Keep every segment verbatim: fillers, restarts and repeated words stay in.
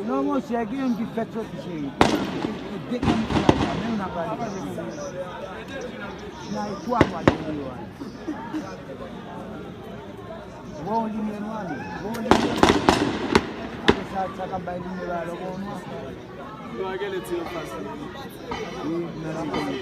Non, monchè, gen youn ki fèk soti, cheri. Depi m fè la, menm nan pale. Nan twa mwa de yo a. Bon limyè nou ale. Bon limyè. Apre sa, sa k ap bay limyè la, lò bon nwa. Nou a gade ti anfas li. Wi, nan la komin.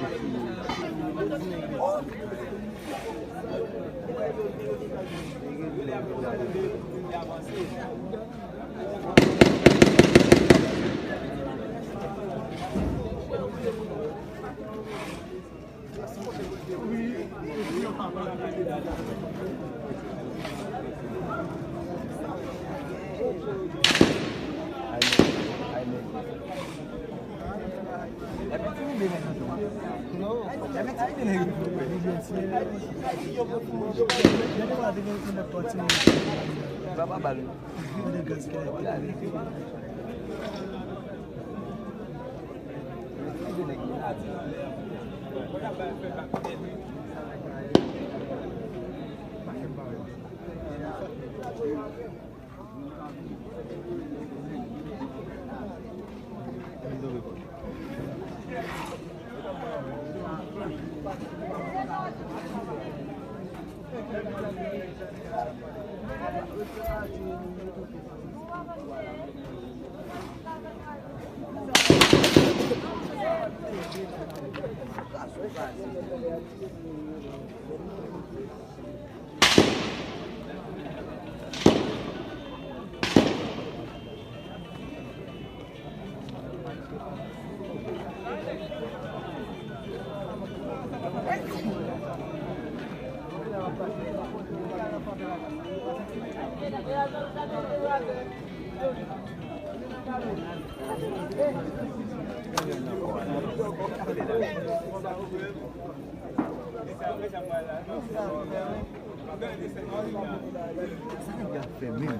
Sa nèg la fè menm?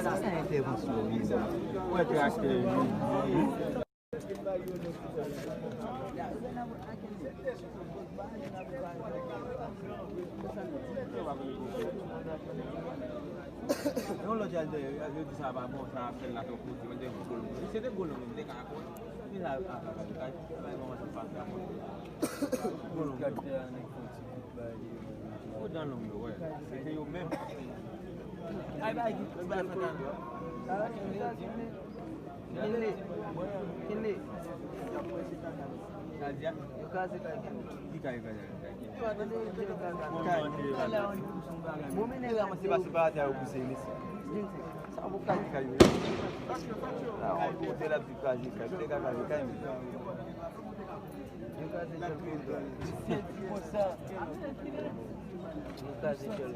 Sa se entèvansyon li menm? Wè traktè yo. Yon lòt y al dèyè, yo di sa pa bon, sa ap fè l la twò kote, yo dèyè gwo lonm. Se te gwo lonm, li te ka kò. Li la, a, a, a, a, bay manman sa pa fè. Gwo lonm. Ou dan lonm yo, wè. Se te yo menm. Ay, bay, bay, fè tan. Kenle. Kenle. Yo kraze kay Kenle. Ki kay yo kraze? Bon, men nèg la, mwen se pa separatè yo pouse li. Sa pou kay kay yo. La, on kote la, pi kraze kay. Pi kraze kay, men. Yo kraze kay. Yo kraze kay.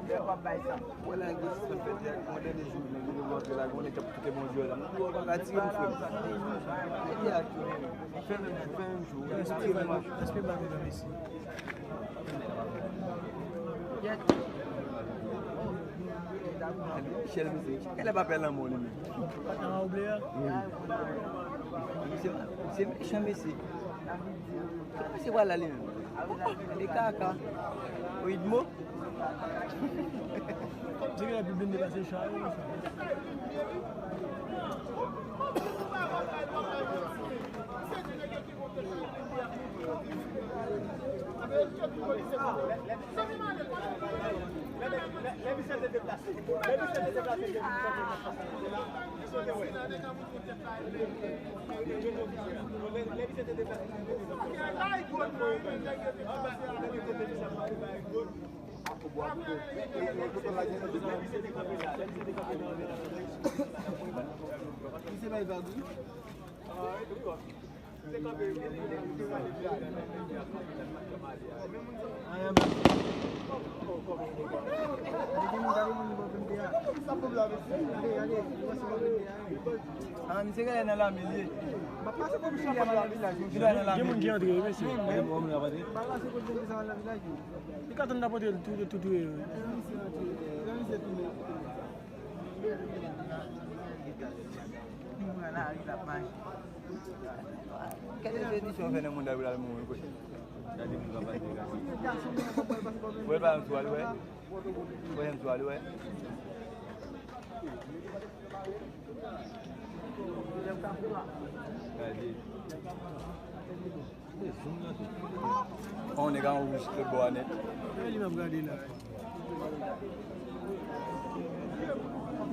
Lè w ap bay sa. Wè la, gen sa fèt, gon dènye jou, lè nou rantre la, gon nèg k ap koute Bondye la. Mwen di, w pa ka tire m, frè m. Fè menm, fè menm jou. Respè ba nou, mesye. Michel, mesye, chak lè pa pè lanmò, li menm. Nan ouble a? Wi. Misye, misye mechan, mesye. Misye pral la, li menm. Li kaka. Wi, Edmo. Se gen lè pi blende pase chay, wi. Ah, misye genlè nan lame li ye. Misye genlè nan lame li ye. Gen moun ki antre wi, mesye. Li ka tann n ap antre l tou, tou, tou, tou, wi. Kèl enstitisyon fè nan monn la pou l al mouri kote? Gade moun k ap pase gade. Wè pa yon swal, wè. Wè yon swal, wè. Gade. On nèg an wouj tout bò a nèt. Li m ap gade la.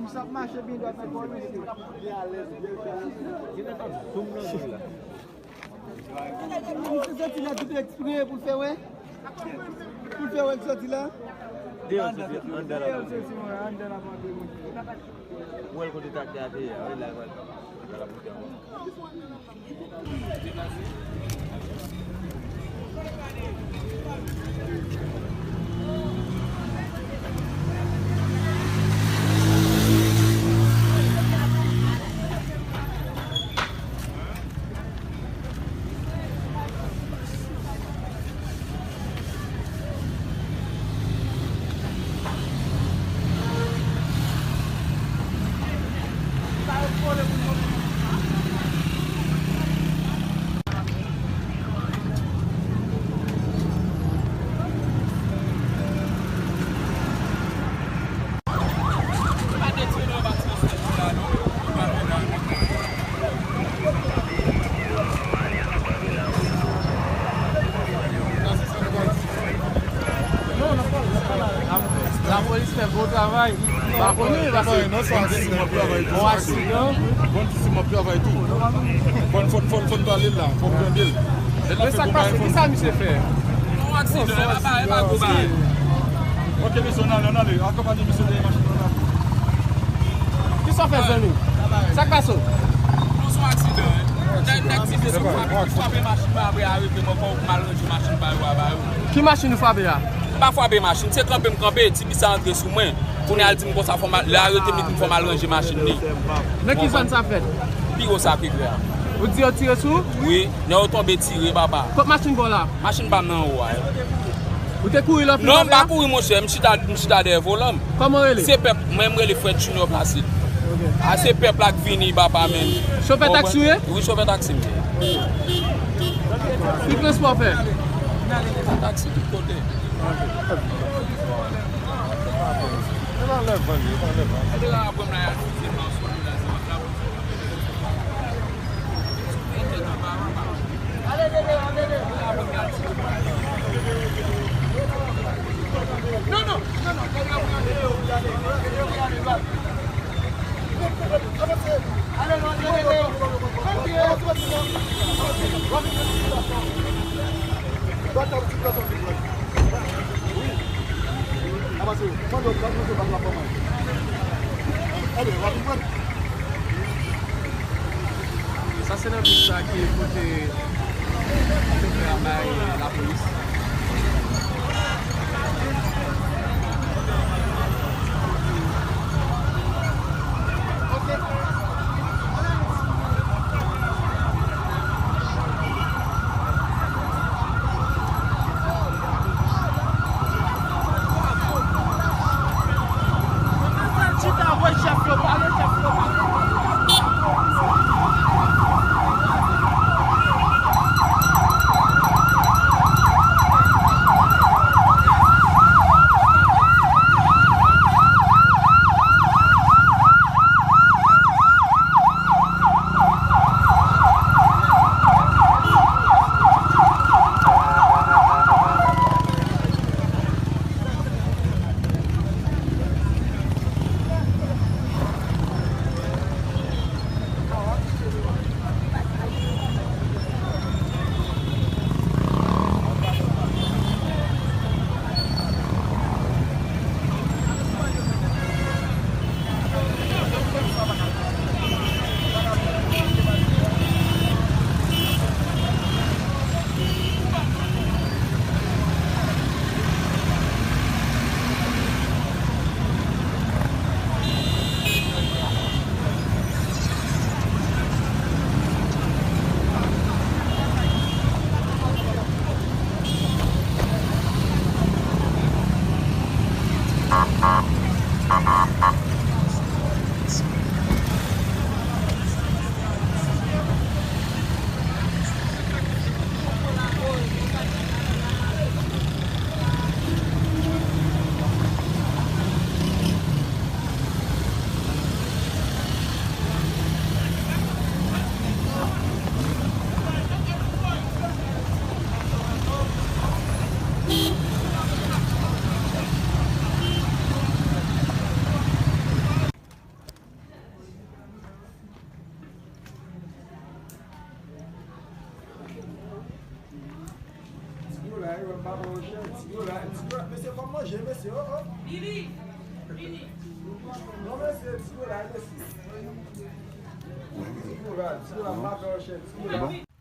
Misye ap mache byen dwat nan kò l, mesye. Misye soti la tout eksprè pou l fè wè. Pou l fè wè l soti la. Deyò, soti anndan la. Deyò, soti, mwen, anndan la, mwen. Ou wè l kote trakte a te ye a, wi, la, la, la, la, la, la. Lapolis fè gwo travay. Pa konnen, paske bon aksidan. Bon, fòn, fòn, fòn pale la, fòn tande l. Men sa k pase, ki sa misye fè? Yon aksidan, e pa, e pa gwo bagay. Ok, mesye, ann ale, ann ale. Akonpanye misye dèyè machin nan. Ki sa w fè, zanmi? Sa k pase w? Non, se yon aksidan, wi. Nèg, nèg ti bis frape, frape machin pa apre arete mwen, fò m al ranje machin pa yo a ba yo. Ki machin ou frape a? M pa frape machin, se kanpe m kanpe, ti bis sa antre sou mwen. Kounye a l di m konsa fò m al, lè arete m, li di m fò m al ranje machin li. Nan ki zòn sa fèt? Pi wo Sakre Kè a. Ou di yo tire sou ou? Wi, nèg yo tonbe tire, papa. Kot machin pa w la? Machin pa m nan anwo a. Ou te kouri lè w fin frape a? Non, m pa kouri, monchè, m chita, m chita dèyè volan m. Kòman w rele? Se pèp, mwen m rele Fred Junior Placide. Ok. A, se pèp la k vini, papa, men. Chofè taksi w ye? Wi, chofè taksi m ye. Ki transpò w fè? Taksi tout kote. Sa se nan bis sa ki pote chofè a bay lapolis. Ti yo la, yo pa manje, ti yo la, ti yo la, mesye, pa manje, mesye, oh, oh. Vini, vini. Non, mesye, ti yo la, mesye. Ti yo la, ti yo la, pa manje, ti yo la.